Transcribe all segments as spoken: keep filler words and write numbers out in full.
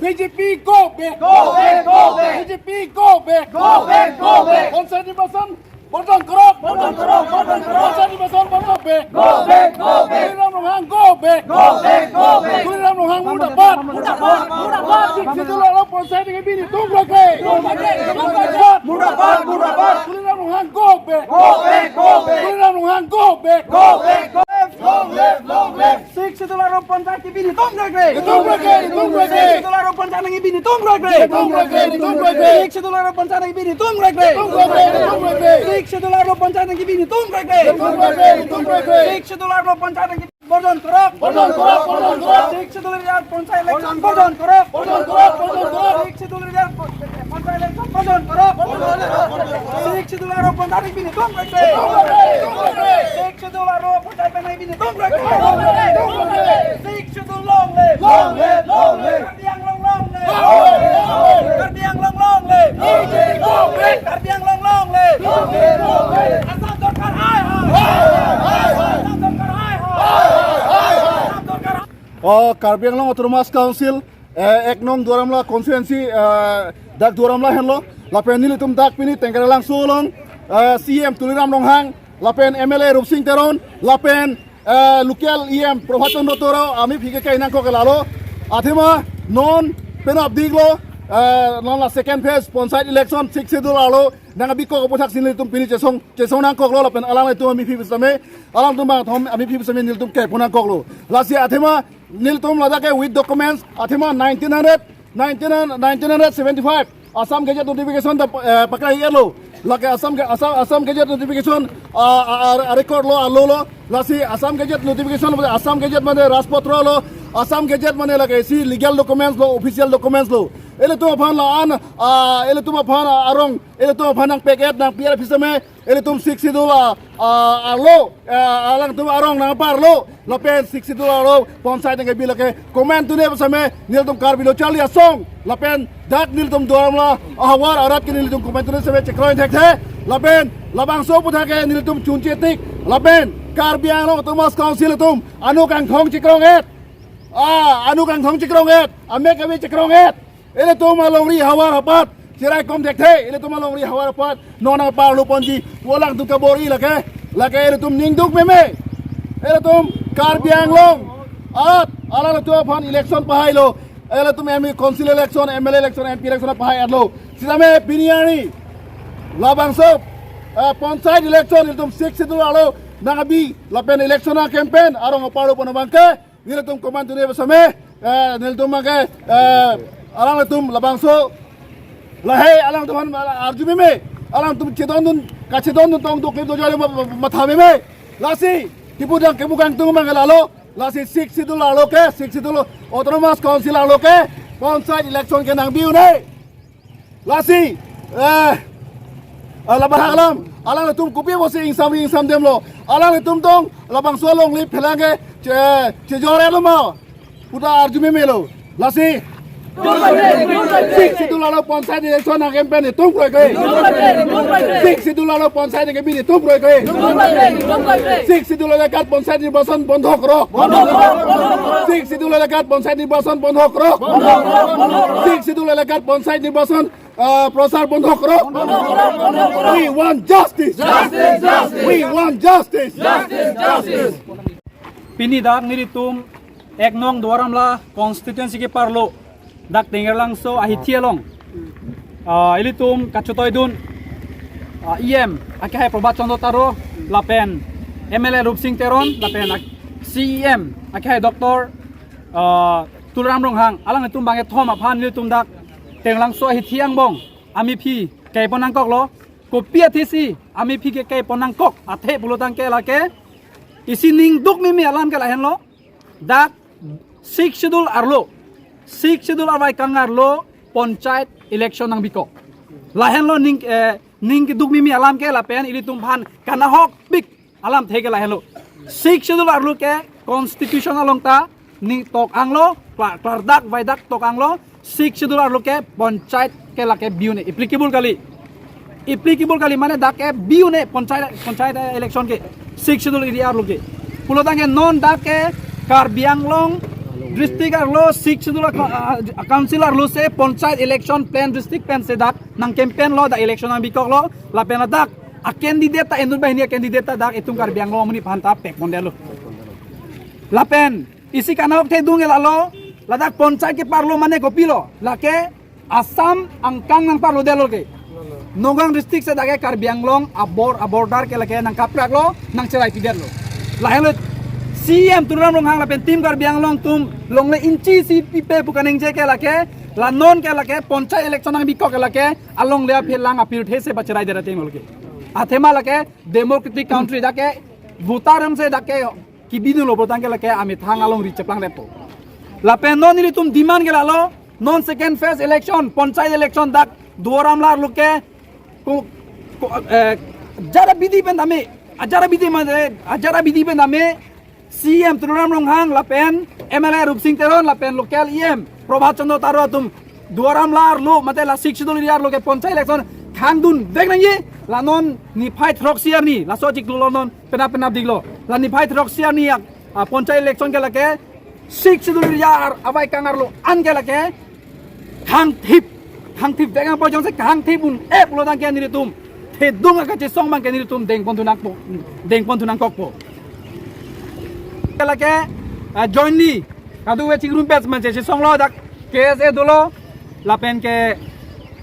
B J P go back! Go back, go back! B J P go back! Go back, go back! Panchayat নিৰ্বাচন বৰ্জন কৰক! বৰ্জন কৰক, বৰ্জন কৰক! Panchayat নিৰ্বাচন বৰ্জন back! Go back, go back! Tuliram Ronghang go back! Go back, go back! Tuliram Ronghang murdabad! Murdabad, murdabad! Sixth Schedule arlo panchayat nangkebi netum kroi kroi! Murdabad, murdabad, murdabad! Tuliram Ronghang go back! Go back, go back! Tuliram Ronghang go back! Go back, go back! Long live, long live! Sixth Schedule arlo panchayat kebi netum kroi kroi! Netum kroi kroi, netum kroi kroi! Sixth Schedule arlo panchayat nangkebi netum kroi kroi! Netum kroi kroi, netum kroi kroi! Sixth Schedule arlo panchayat nangkebi netum kroi kroi! Netum kroi kroi, netum kroi kroi! Sixth Schedule arlo panchayat nangkebi netum kroi kroi! Netum kroi kroi, netum kroi kroi! Sixth Schedule arlo panchayat nangkebi বৰ্জন কৰক! বৰ্জন কৰক, বৰ্জন কৰক! Sixth Schedule area ৰ পঞ্চায়ত ইলেকশ্যন বৰ্জন কৰক! বৰ্জন কৰক, বৰ্জন কৰক! Sixth Schedule area ৰ প-, পঞ্চায়ত ইলেকশ্যন বৰ্জন কৰক! বৰ্জন কৰক! Sixth Schedule arlo panchayat nangkebi netum kroi kroi! Sixth Schedule arlo panchayat nangkebi netum kroi kroi! Sixth Schedule long live! Long live, long live! Karbi Anglong long live! Karbi Anglong long live! Karbi Anglong long live! Assam চৰকাৰ হায় হায়! Assam চৰকাৰ হায় হায়! Assam চৰকাৰ হায় হায়! অ, কাৰ্বি আংলং অট'নমাছ কাউন্সিল, এ, এক নং দুৱাৰামলা কনষ্টিটুৱেঞ্চি, এ, dak দুৱাৰামলা henlo, lapen nelitum dak pini Tenggara Langso along, এ, C E M Tuliram Ronghang, lapen M L A Rupsing Teron, lapen, এ, local E M Prabhat Chandra Toro, amiphi ke kai nangkok ke lalo. Athema non penap diklo, A, non la second phase panchayat election Sixth Schedule arlo nangkebikok aputhaksi nelitum pini chesong, chesong nangkoklo lapen alanglitum amiphi pusitame, alangtum bangthom amiphi pusitame nelitum kai pon nangkoklo. Lasi athema nelitum ladak ke with documents, athema nineteen hundred, nineteen hundred, nineteen hundred seventy-five Assam Gazette notification ta, eh, pakrai-etlo. Lake Assam Ga-, Assam, Assam Gazette notification, ah, ah, ah, record lo, arlo lo. Lasi Assam Gazette notification, Assam Gazette mane Rajpatra lo, Assam Gazette mane lake isi legal documents lo, official documents lo. Ilitum aphan la-an, ah, ilitum aphan, ah, arong, ilitum aphan nangpek-et nangpi-et pusitame, ilitum Sixth Schedule, ah, ah, arlo, ah, alangtum arong nangparlo, lapen Sixth Schedule arlo panchayat nangkebi lake komantu ne pusitame, nelitum Karbi Lo Charli Asong, lapen dak nelitum duwaramla ahavar arat ke nelitum komantu ne pusitame chekroi thekthe, lapen labangso aputhak ke nelitum chunche tik, lapen Karbi Anglong Autonomous Council atum anut kangthong chekroi-et, ah, anut kangthong chekroi-et, amek ave chekroi-et. Ilitum alongri havar hapat, cherai kom thekthe, ilitum alongri havar hapat, non nangparlo ponji, pu alangtum kabor-i lake, lake ilitum ning duk meme. Ilitum Karbi Anglong, at, alangtum aphan election pahailo, ilitum M E council election, M L A election, M P election pahai-etlo. Sitame pini arni, labangso, eh, panchayat election, ilitum Sixth Schedule arlo nangkebi, lapen election a-campaign, arong aparlo pon abangke, nelitum komantu ne pusitame, eh, nelitum abangke, eh, alangtum labangso, lahei alangtum aphan arju meme, alangtum chedondun, kachedondun tong duk ke dojo le ma-, ma-, matha meme. Lasi, kipu dang kipu kangtung abangke lalo, lasi Sixth Schedule arlo ke, Sixth Schedule Autonomous Council arlo ke, panchayat election ke nangbi un-e. Lasi, eh, ah, labahak alam, alangtum kopi pusi ingsam ingsam demlo, alangtum tong labangso alongri phelang ke che, chejor-etlo ma, puta arju memelo. Lasi, Sixth Schedule arlo panchayat election a-campaign netum kroi kroi. Sixth Schedule arlo panchayat nangkebi netum kroi kroi. Sixth Schedule area kat panchayat নিৰ্বাচন বন্ধ কৰক। Sixth Schedule area kat panchayat নিৰ্বাচন বন্ধ কৰক। Sixth Schedule area kat panchayat নিৰ্বাচন, ah, প্ৰচাৰ বন্ধ কৰক। We want justice. Justice, justice. We want justice. Justice, justice. Pini dak nelitum এক নং দুৱাৰামলা constituency keparlo, dak Tenggara Langso ahithi along, ah, ilitum kachetoidun, ah, E M akehai Prabhat Chandra Taro, lapen M L A Rupsing Teron, lapen ak-, C E M akehai Doctor, ah, Tuliram Ronghang, alanglitum bangkethom aphan ilitum dak Tenggara Langso ahithi angbong amiphi kai pon nangkoklo. Kopi athisi amiphi ke kai pon nangkok athe pulotangte lake isi ning duk meme alam ke lahenlo. Dak Sixth Schedule arlo, Sixth Schedule arvai kang arlo panchayat election nangbikok. Lahenlo ning, eh, ning keduk meme alam ke lapen ilitum aphan kanahokpik alamthe ke lahenlo. Sixth Schedule arlo ke constitution along ta ning tok anglo, kla-, klardak vaidak tok anglo, Sixth Schedule arlo ke panchayat ke lake bi un-e, applicable kali. Applicable kali mane dak ke bi un-e panchayat, panchayat election ke, Sixth Schedule area arlo ke. Pulotangte non dak ke Karbi Anglong District arlo Sixth Schedule a, a, a council arlo si panchayat election plan district pen si dak nang campaign lo, dak election nangbikoklo, lapen ladak a candidate ta inut banghini a candidate ta dak itum Karbi Anglong amonit aphan ta pekpondetlo. Lapen isi kanok thedung ke lalo, ladak panchayat keparlo mane kopilo, lake Assam angkang nangparlodetlo ke. Nagaon district si dak ke Karbi Anglong abor, aborder ke lake nangkapraklo, nangcheraipidetlo. Lahenlo C E M Tuliram Ronghang lapen team Karbi Anglong atum longle inchi isi pipe pu kaningje ke lake, la non ke lake panchayat election nangbikok ke lake alongle aphi lang apirthe si pacheraidetlo ke. Athema lake democratic country dak ke voter atum si dak ke kibidunlo, botang ke lake amethang alongri cheplangdetpo. Lapen non nelitum demand ke lalo, non second phase election, panchayat election dak Duar Amla arlo ke ko, ko, eh, ajat abidi pen tame, ajat abidi mane, ajat abidi pen tame C E M Tuliram Ronghang lapen M L A Rupsing Teron lapen local E M Prabhat Chandra Taro atum Duar Amla arlo mate la Sixth Schedule area arlo ke panchayat election khangdunvek nangji. La non niphai throksi arni, laso chiklo non penap penap diklo. La niphai throksi arni a, a, panchayat election ke lake Sixth Schedule area ar, avaikang arlo an ke lake khangthip, khangthipvek nangpo, jongsi khangthip un-e pulo tangte nelitum thedung akachesong abang ke nelitum dengponthu nangpo, dengponthu nangkokpo. Ke lake, a, jointly kadokave chingrum pes man chesonglo, dak K S A dolo, lapen ke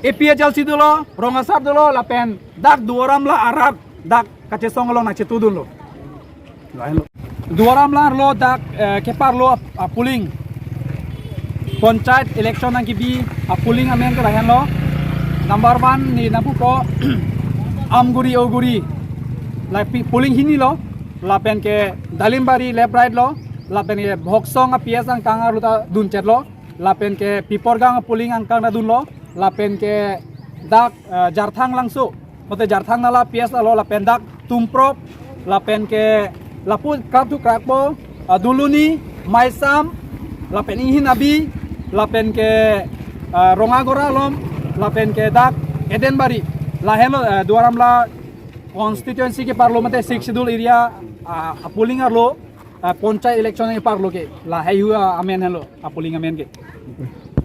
A P H L C dolo, Rong Asar dolo, lapen dak Duar Amla arat dak kachesong along nangchetudunlo. Lahenlo. Duar Amla arlo dak, eh, keparlo ap-, a polling. Panchayat election nangkebi a polling amen ke lahenlo. Number one ni nangpupo Amguri Oguri. La pi-, polling hinilo. Lapen ke Dalimbari left right lo. Lapen ke Bhoksong a P S angkang arlo ta dunchetlo. Lapen ke Piporgang a polling angkang ta dunlo. Lapen ke dak, eh, Jarthang Langso, mate Jarthang Nala P S alo, lapen dak Tumprok, lapen ke lapu krap thu krakpo, ah, Duluni, Maisam, lapen Inghin Abi, lapen ke, ah, Rongagora along, lapen ke dak Edenbari. Lahenlo, ah, Duar Amla constituency keparlo mate Sixth Schedule area, ah, a polling arlo, ah, panchayat election keparlo ke. Lahai hu, ah, amen henlo, a polling amen ke.